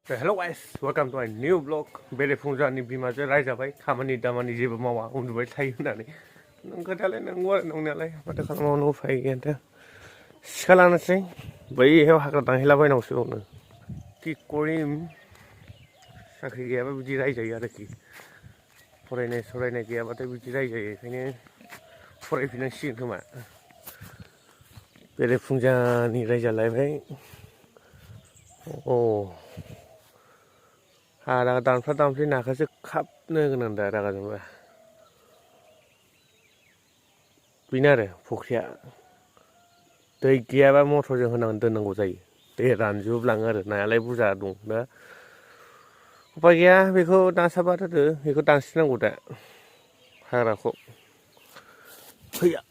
Hello guys, welcome to my new vlog. बेरेफुंजानि बिमाजों रायजाबाय खामानि दामानि जेबो मावा उन्दुबाय थायो होननानै खोथायालाय नंगौ आरो नंनायालाय माथो खालामबावनो उफाय गैयाथ' सिखा लानोसै बैयाव हाग्रा दानहैलाबायनांगौसो बावनो कि करिम साख्रि गैयाबा बिदि रायजायो आरोखि फरायनाय गैयाबाथाय बिदि रायजायो ओंखायनो फरायफिननांसिगोन खोमा बेरेफुंजानि रायजालायबाय रागा दानफ्ला नाखौसो खाबनो गोनां दा रागा जोंबा बेनो आरो फुख्रिया दै गैयाबा मटरजों होनानै दोननांगौ जायो दै रानजोबलाङो आरो नायालाय बुरजा दं दा उपाय गैया बेखौ दानसाबा दोनो बेखौ दानस्रिनांगौ दा हाग्राखौ फैया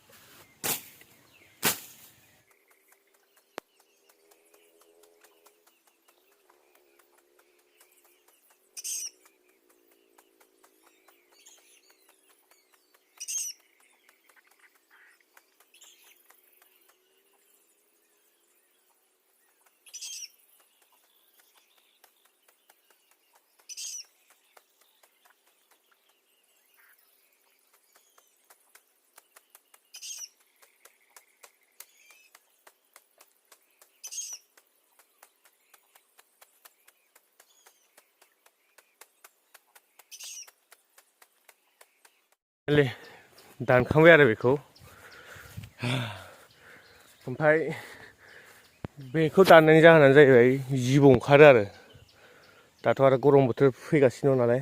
दानखांबाय आरो बेखौ ओमफ्राय बेखौ दाननायनि जाहोनानो जाहैबाय जिबौ ओंखारो आरो दाथ' आरो गरम बोथोर फैगासिनो दं नालाय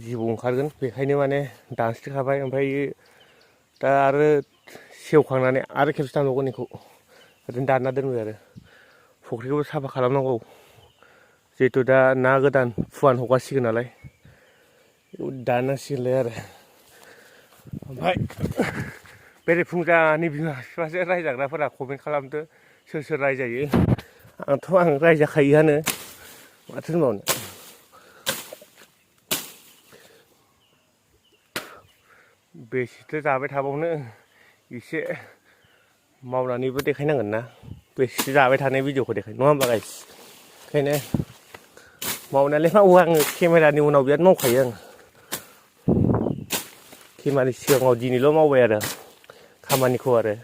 जिबौ ओंखारगोन बेखायनो माने दानस्रिखाबाय ओमफ्राय दा आरो सेवखांनानै आरो खेबसे दानबावगोन बेखौ ओरैनो दानना दोनबाय आरो फुख्रिखौबो साफा खालामनांगौ जिहेथु दा ना गोदान फुवान हगारसिगोन नालाय दाननांसिगोनलाय आरो ओमफ्राय बेरेफुंजानि बिमा बिफाजों रायजाग्राफोरा कमेन्ट खालामदो सोर रायजायो आं रायजाखायोआनो माथो होनबावनो बेसेथो जाबाय थाबावनो एसे मावनानैबो देखायनांगोन ना बेसेथो जाबाय थानाय भिडिअखौ देखाय नङा होमबा गाइस ओंखायनो मावनायालाय मावो आङो केमेरानि उनाव बिराद मावखायो आङो केमेरानि सिगाङाव दिनैल' मावबाय आरो खामानिखौ आरो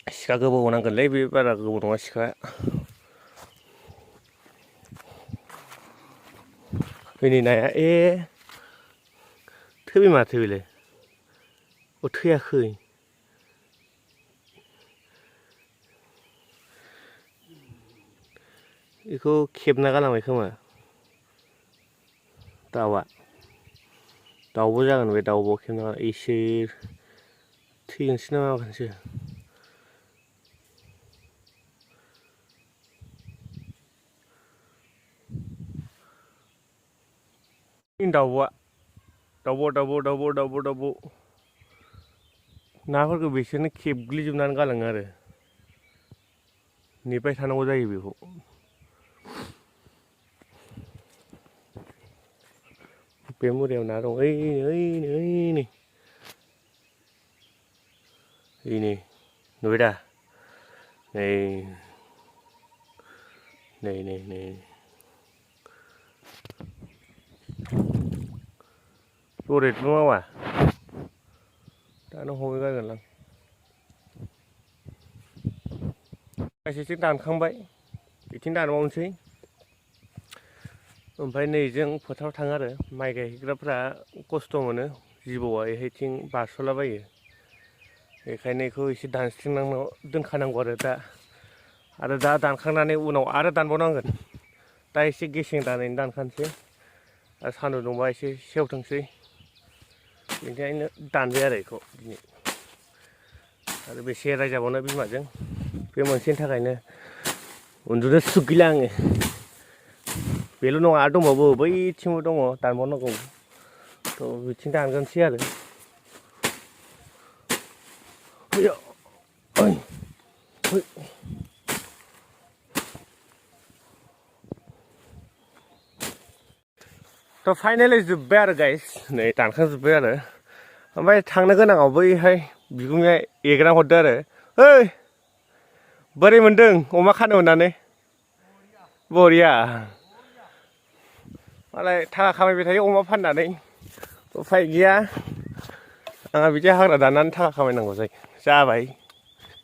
सिखा गोबाव नांगोनलै बे बारा गोबाव नङा सिखा फैनि नाया थैबाय माथो बेलाय थैयाखै बेखौ खेबना गालांबाय खोमा दाउबो जागोन बे दाउबो खेबना एसे थैगोनसो ना मागोनसो दाउब' नाफोरखौ बिसोरनो खेबग्लिजोबनानै गालाङो आरो नेबाय थानांगौ जायो बेखौ बे मुरायाव ना दं ओइनै नुबाय दा नै जरेदबो मावा दानो हमहैगारगोनलां गासैजों दानखांबाय बिथिं दानबावनोसै ओमफ्राय नैजों फोथाराव थाङो आरो माइ गायहैग्राफ्रा खस्थ' मोनो जिबौआ एहायथिं बारस'लाबायो बेखायनो बेखौ एसे दानस्रिंनांगौ दोनखानांगौ आरो दा दानखांनानै उनाव आरो दानबावनांगोन दा एसे गेसें दानैनो दानखानोसै आरो सान्दुं दुंबा एसे सेवथोंसै बेनिखायनो दानबाय आरो बेखौ दिनै आरो बेसे रायजाबावनो बिमाजों बे मोनसेनि थाखायनो उन्दुनो सुख गैला आङो बेल' नङा आरो दंबावो बैथिंबो दङ दानबावनांगौ थ' बिथिं दानगोनसै आरो थ' फाइनेलि जोब्बाय आरो गाइस नै दानखांजोब्बाय आरो ओमफ्राय थांनो गोनाङाव बैहाय बिगुमाया एग्रा हरदो आरो ओइ बोरै मोनदों अमा खानो मोननानै बरिया मालाय थाखा खामायबाय थायो अमा फाननानै उफाय गैया आंहा बिदि हाग्रा दाननानै थाखा खामायनांगौ जाबाय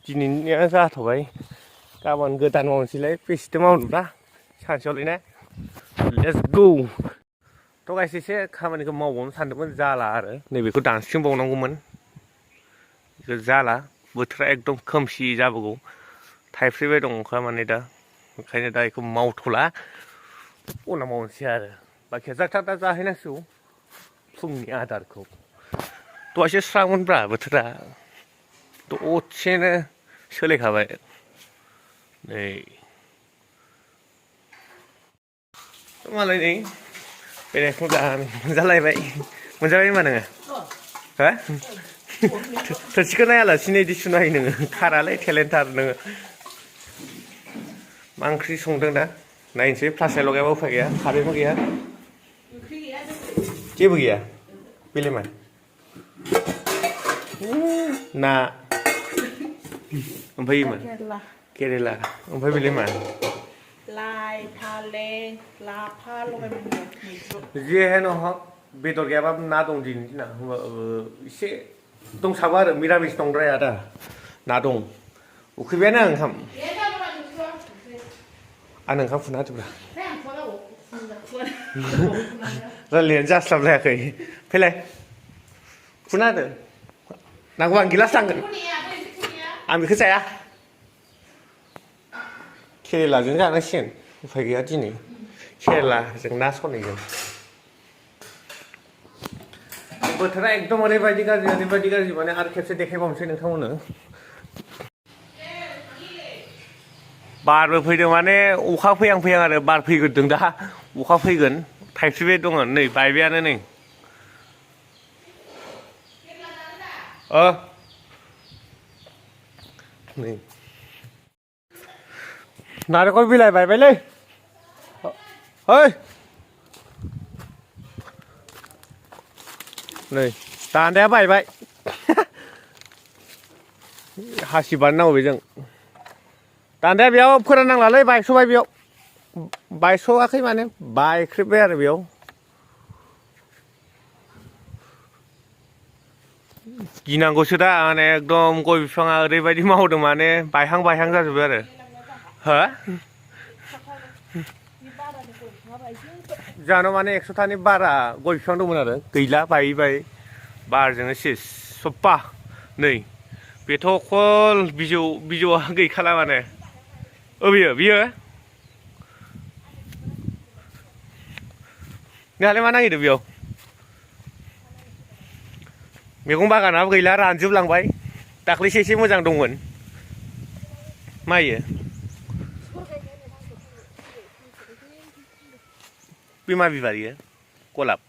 दिनैनिया जाथ'बाय गाबोन गोदान मावनोसैलाय बेसेथो मावनोब्ला सानसेयावलाय ना लेट्स गो थ' गाइस एसे खामानिखौ मावबावनो सानदोंमोन जाला आरो नैबेखौ दानस्रिंबावनांगौमोन बेखौ जाला बोथोरा एकदम खोमसि जाबोगौ थाइफ्रिबाय दं अखा माने दा ओंखायनो दा बेखौ मावथ'ला उनाव मावनोसै आरो बाखिया जाथा दा जाहैनांसिगौ फुंनि आदारखौ दहायसो स्रांमोनब्रा बोथोरा दसेनो सोलायखाबाय नै मालाय नै बेरायखौ मोनजालायबाय मोनजाबाय होनबा नोङो हो थोरसिखौ नायालासिनो बिदि सुनो हायो नोङो खारालाय टेलेन्टार नोङो मा ओंख्रि संदों दा नायनोसै फ्लासआव लगायाबा उफाय गैया खारैबो गैया जेबो गैया बेलाय मा ना ओमफ्राय मा केरेला ओमफ्राय बेलाय मा लाइ फालें लाफा लगायनानै जिहेनु हक बेदर गैयाबा ना दं दिनै दिना एसे दंसाबो आरो मिरामिस दंद्राया दा ना दं उखैबायानो ओंखाम आं ओंखाम फुना होदोब्रा रायलायनायानो जास्लाबलायाखै फैलाय फुना होदो नांगौ आं गिलास लांगोन आं बेखौ जाया केरेलाजों जानांसिगोन उफाय गैया दिनै केरेलाजों ना सनैजों बोथोरा एकदम ओरैबायदि गाज्रि माने आरो खेबसे देखायबावनोसै नोंथांमोननो बारबो फैदों माने अखा फैहां आरो बार फैग्रोदों दा अखा फैगोन थाइफ्रिबाय दङ नै बायबायानो नै नै नारेंखल बिलाइ बायबायलै ओइ नै दान्दाया बायबाय हासिब बानायनांगौ बेजों दान्दाया बेयाव फोराननांलालै बायस'बाय बेयाव बायस'आखै माने बायख्रेबबाय आरो बेयाव गिनांगौसो दा माने एकदम गय बिफाङा ओरैबायदि मावदों माने बायहां जाजोब्बाय आरो हो जाहानाव माने 100थानि बारा गय बिफां दंमोन आरो गैला बायै बारजोंनो सेस सफ्फा नै बेथ' अखल बिजौआ गैखाला माने बियो नोंहालाय मा नागिरदों बेयाव मैगं बागानाबो गैला रानजोबलांबाय दाख्लैसो एसे मोजां दंमोन मायो बिमा बिबार इयो गलाब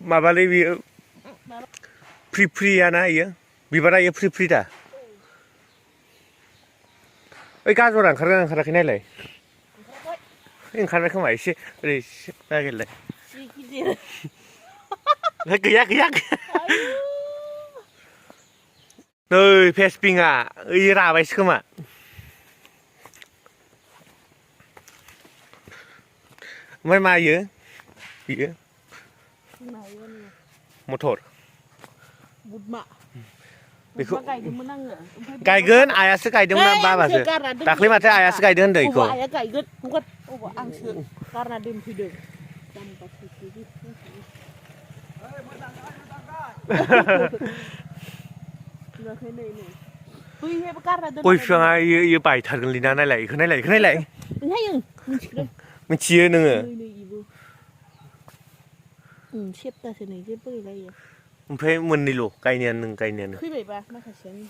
माबालै बियो फ्रियाना इयो बिबारा इयो फ्रि दा ओइ गाजरा ओंखाराखै नायलाय ओंखारबाय खोमा एसे ओरै नागिरलाय गैया नै फेसपिंआ ओइ राबायसो खोमा ओमफ्राय मा बियो मटर बेखौ गायगोन आइयासो गायदोंमोन बाबासो दाख्लै माथो आइयासो गायदों होनदों बेखौ आइया गायगोन आंसो गारना दोनफैदों गय बिफाङा इयो बायथारगोनलै ना नायलाय इखौ नायलाय मिथियो नोङो सेप्तासो नै जेबो गैला इयो ओमफ्राय मोननैल' गायनायानो फैबायबा माखासेयानो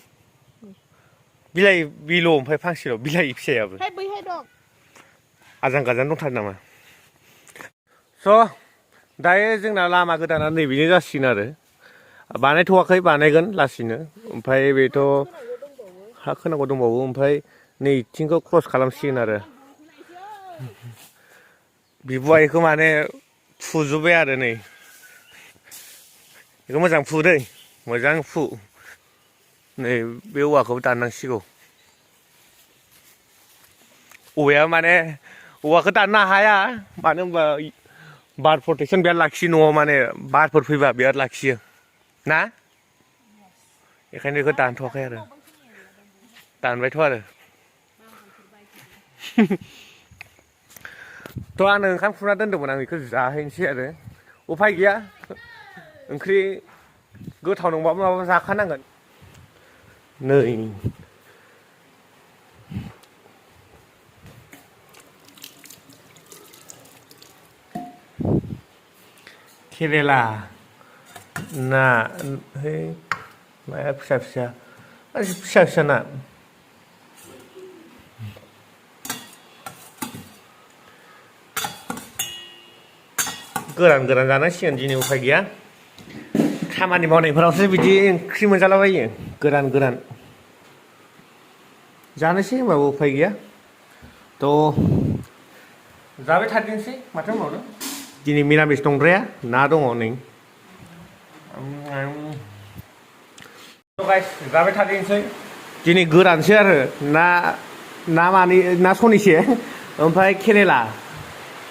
बिलाइ बेल' ओमफ्राय फांसेल' बिलाइ फिसायाबो बैहाय दं आजां गाजां दंथारो नामा स' दायो जोंना लामा गोदाना नैबेनो जासिगोन आरो बानायथ'वाखै बानायगोन लासैनो ओमफ्राय बेथ' हा खोनांगौ दंबावो ओमफ्राय नैथिंखौ क्रस खालामसिगोन आरो बिब'आ इखौ माने फुजोब्बाय आरो नै बेखौ मोजां फु दै मोजां फु नै बे औवाखौबो दाननांसिगौ औवाया माने औवाखौ दाननो हाया मानो होनबा बार प्रटेकसन बिराद लाखियो न'आव माने बारफोर फैबा बिराद लाखियो ना बेखायनो बेखौ दानथ'वाखै आरो दानबायथ' आरो थ' आंनो ओंखाम खुरना दोनदोंमोन आं बेखौ जाहैनोसै आरो उफाय गैया ओंख्रि गोथाव नंबाबो माबा जाखानांगोन नै केरेला ना है माया फिसा फिसा फिसा फिसा ना गोरान गोरान जानांसिगोन दिनै उफाय गैया खामानि मावनायफोरावसो बिदि ओंख्रि मोनजालाबायो गोरान गोरान जानोसै होनबाबो उफाय गैया थ' जाबाय थादिनोसै माथो होनबावनो दिनै मिरामिस दंद्राया ना दङ नै जाबाय थादिनोसै दिनै गोरानसै आरो ना मानि ना सनिसे ओमफ्राय केरेला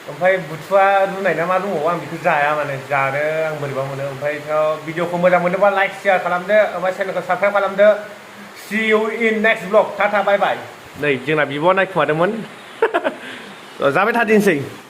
ओमफ्राय बुथुवा रुनाय ना मा दंबावो आं बेखौ जाया माने जानो आं बोरैबा मोनो ओमफ्रायथ' भिडिअखौ मोजां मोनोबा लाइक शेयार खालामदो ओमफ्राय चेनेलखौ साबसक्राइब खालामदो see you in next vlog tata bye bye नै जोंना बिब'आ नायखुमादोंमोन जाबाय थादिनोसै